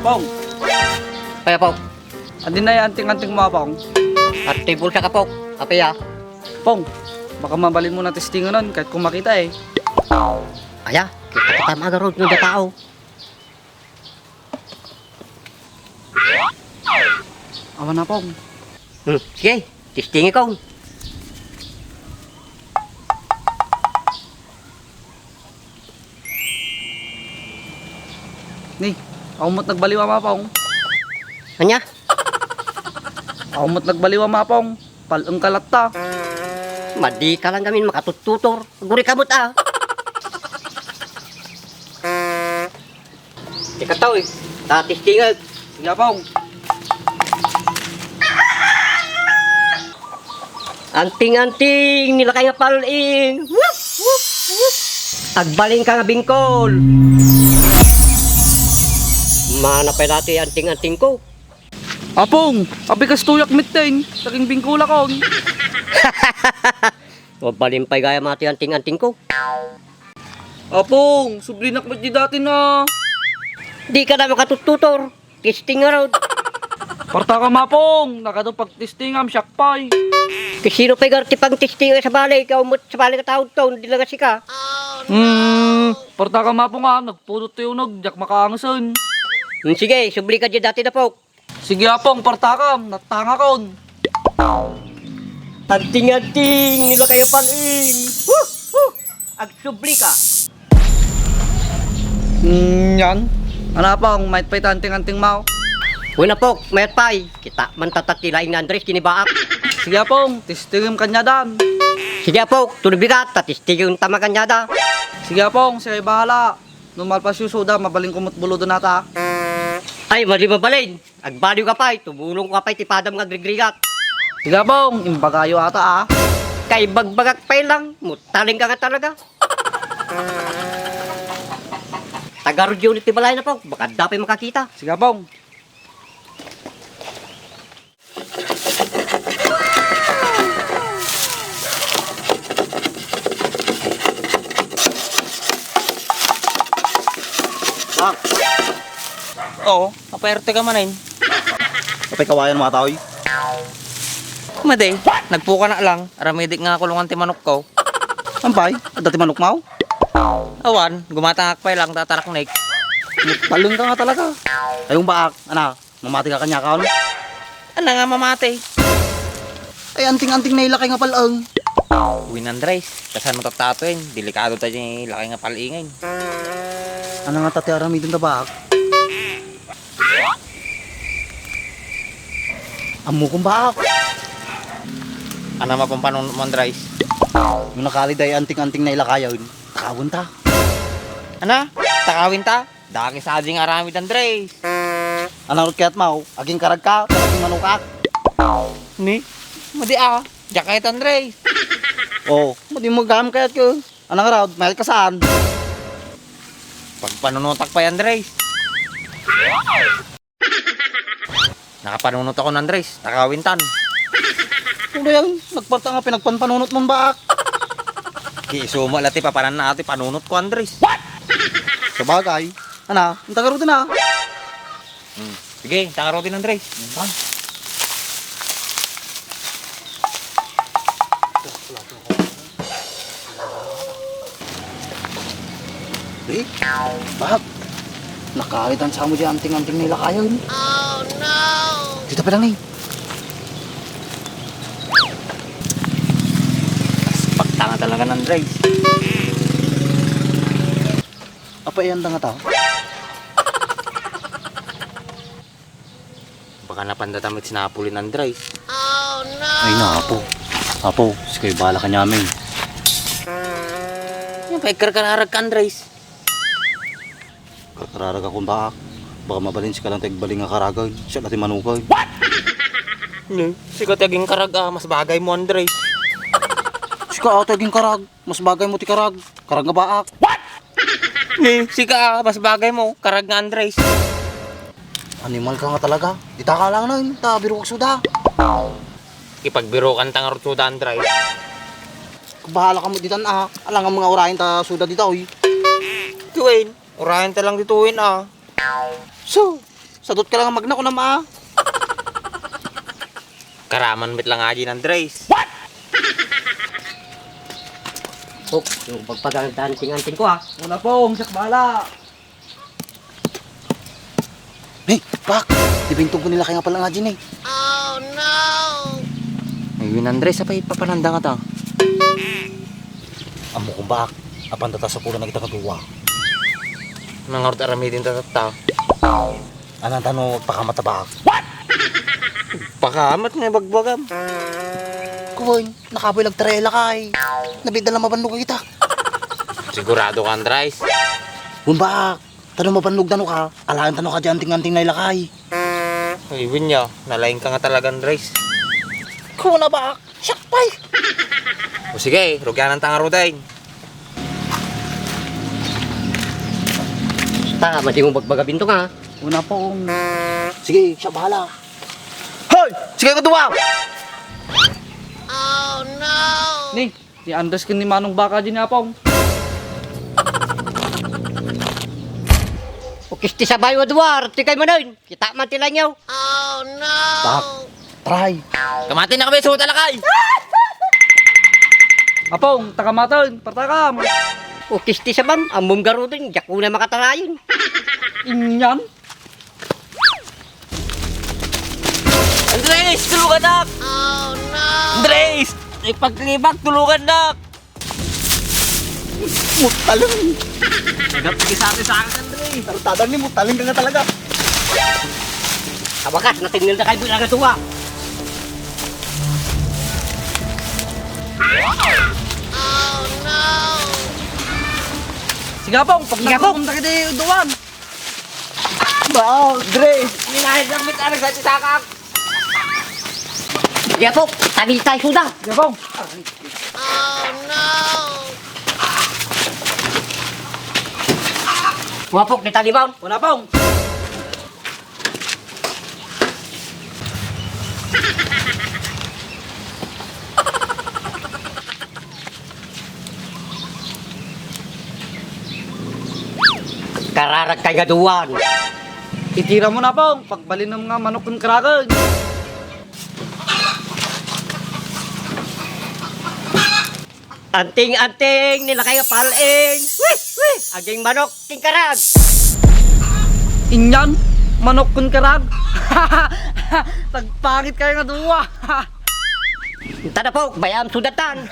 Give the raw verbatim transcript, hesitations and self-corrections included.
Pong! Kaya, Pong? Adi na yan, anting-anting mo, Pong. At table sa ka, Pong. Apay, ah. Pong, baka mabalin mo na testinganan kahit kung makita eh. Aya, kita-kita magarod nga tao. Awan na, Pong. Hmm, sige, testingi, Kong. Ni, awan met nagbaliw a mapong. Ania? Awan met nagbaliw a mapong. Pal-eng ka latta. Madi ka lang gamin makatuttutor. Guri ka met, ah. Ikaw, eh. Tatistingag. Sige, Pong. Anting-anting, nilakay nga pal-ing. Woof, woof, woof. Agbalin ka nga bingkol. Mana pay dati anting-anting ko. Apong, abi kas tuyak mitten, saking bingkula kon. Agbalin pay gayam dati anting-anting ko. Apong, sublinak met di dati na. Di ka na makatuttutor. Testing nga raw. Parta ka mapong, nakado pagtestingam, siak pay. Kasino pay garti pang testing sa balay, ikaw met sa balay ka taon to, hindi lang sika. Hmm, parta ka mapong ah, nagpudot tayo nag, diak makaangasen. Hmm, sige, subli ka di dati na, Pok. Sige, Apong, parta ka, natanga kon. Anting-anting, nilakay a pal-ing. Woo! Woo! Agsubli ka. Mm, yan. Ano, Apong, mayat pay ta anting-anting mo? Uy, napok, mayat pay. Kita man tatatilaing ni Andres, kinibaak. Sige, Apong, testingem kaniadan. Sige, Apok, tuloy bigat, ta testingem ta makaniada. Sige, Apong, siya bahala. No malpas yu suda, mabalin ko met buludan nata. Ay, madi mabalin. Agbaliw ka pay, tumulong ka pay ti padam nga agrigrigat. Sige, Apong, imbagayo ata, ah. Kay bagbagak pay lang, mutaling ka nga talaga. Tagarud unit ti balay na, Pong. Baka adda pay makakita. Sige, Pong. Ah. Oo, mapaerte ka manen. Apay kawayan mo ata, oy. Madi, nagpukanak lang, aramidik nga kulungan ti manokko. Ampay, adda ti manokmo? Awan, gumatangak pay lang, tataraknek. Pal-eng ka nga talaga. Ay, yung baak, ana, mamati ka kaniaka, ano? Ana nga mamati? Ay, anting-anting na ilakay nga pal-eng. Uy, Andres, kasano tattatoen? Delikado ta di lakay nga pal-ingen. Ana nga ta ti aramiden ta baak? Ammokon baak. Ana mapanpanunot mo, Andres? No nakali day anting-anting na ilakayen, takawen ta. Ana? Takawen ta? Daki sa ading aramid, Andres. Anang rut kayat mo? Aging karag ka, aging manukak. Ni? Madi a, diak kayat, Andres. Oh, madi mo gam kayat ko. Anang raod, may ka saan? Pagpanunutak pa yan, Andres. Nakapanunot ako, Andres. Takawin tan. Ano yan? Nagparta nga pinagpanpanunot mong baak. Kiisuma la ti papanan na ati panunot ko, Andres. What? Sabagay. Ana, ang tagaruten na. Hmm. Sige, ang tagaruten, Andres. Bang. Eh, Bab, nakaritan sa mo di anting-anting na ilakayan. Oh, no! Dito pa lang eh. Pagtanga talaga ng Andres. Apa iyan tanga tao? Baka napanda ta met sinapulin, Andres. Ay na, apo. Apo, sikayo bahala kanyamin. Yan, pagkarkararag ka, Andres. Karkararag akong baak. Baka mabalin sika lang ti agbalin nga karagan. Siya lang ti manukan. What? Ne, sika ti aging karag, ah. Mas bagay mo, Andres. Sika, ah, ti aging karag. Mas bagay mo ti karag. Karag nga baak. What? Ne, sika, ah, mas bagay mo. Karag nga Andres. Animal ka nga talaga. Dita ka lang na, ta biro kag suda. Ipagbirukan ta nga rut suda, Andres. Bahala ka mo ditan, ah. Alangan mga urayan ta suda dita, oy. Tuwin, urayan ta lang dituwin, ah. So, Sadut ka lang magna, kunam a. Karaman met lang aji ni Andres. What? Pok, yung pagpaganda anting-anting ko, ah. Una po, siak bahala. Ni, Bak, ibintog ko ni lakay nga pala nga dyan eh. Oh no! Ay, yun, Andres, apay papananda nga ta. Ammok, Bak, apan data sa pula na kita nga duwa. Mangarot aramidin ta tatta. Ananta no pakamat, Bak? What? Pakamat nga bagbagam. Kuwan, nakapoy lagtaray lakay. Nabidda lang mabannog kita. Sigurado ka, Andres? Kuwan, Bak, tano mabannog tano ka, alaen tano ka dyan ting-anting na ilakay. Ay, Winya, nalaing ka nga talaga, Andres. Kuna, Bak, siak pay. O sige, rugianan ta nga rudeng. Ta, madi mo bagbaga binto nga. Una po. Sige, siya bahala. Hoy! Sige, kadua! Oh no! Ni, ni Andres ken ni Manong Baka din, Apong. Ukis ti sabay wa duar, ti kay manen. Kita man ti langyaw. Oh no! Bak, try. Kamati na kami, suta lakay! Apong, takamaten, partakam. Ukis ti sabam, ammom garuden, diak una makatarayen. Inyan? Andres, tulungan nak! Oh no! Andres! Ay, paglibak, tulungan nak! Mutaleng! Nagapigis sa akin sa akin, Andre! Tartadan ni, mutaleng ka nga talaga! Kabakas, natinggal na kayo bilang ito, ah! Sige, Apong, pag Sige, Apong. Nagpunta kita yung duwan. Ba, Andre! Minahid lang mit-, ano, sa sakak! Sige, Apong, tabi tayo, suda! Sige, Apong! Wapok ni talimaw. Wala pong. Kararag kay nga duwan. Itira mo na, pong. Pagbalinem nga manok ken karagen. Anting-anting, nilakay nga pal-in. Wih! Wih! Aging manok, king karag. Inyan, manok kun karag. Tagpangit kayo nga duwa. Tada po, bayam sudatan.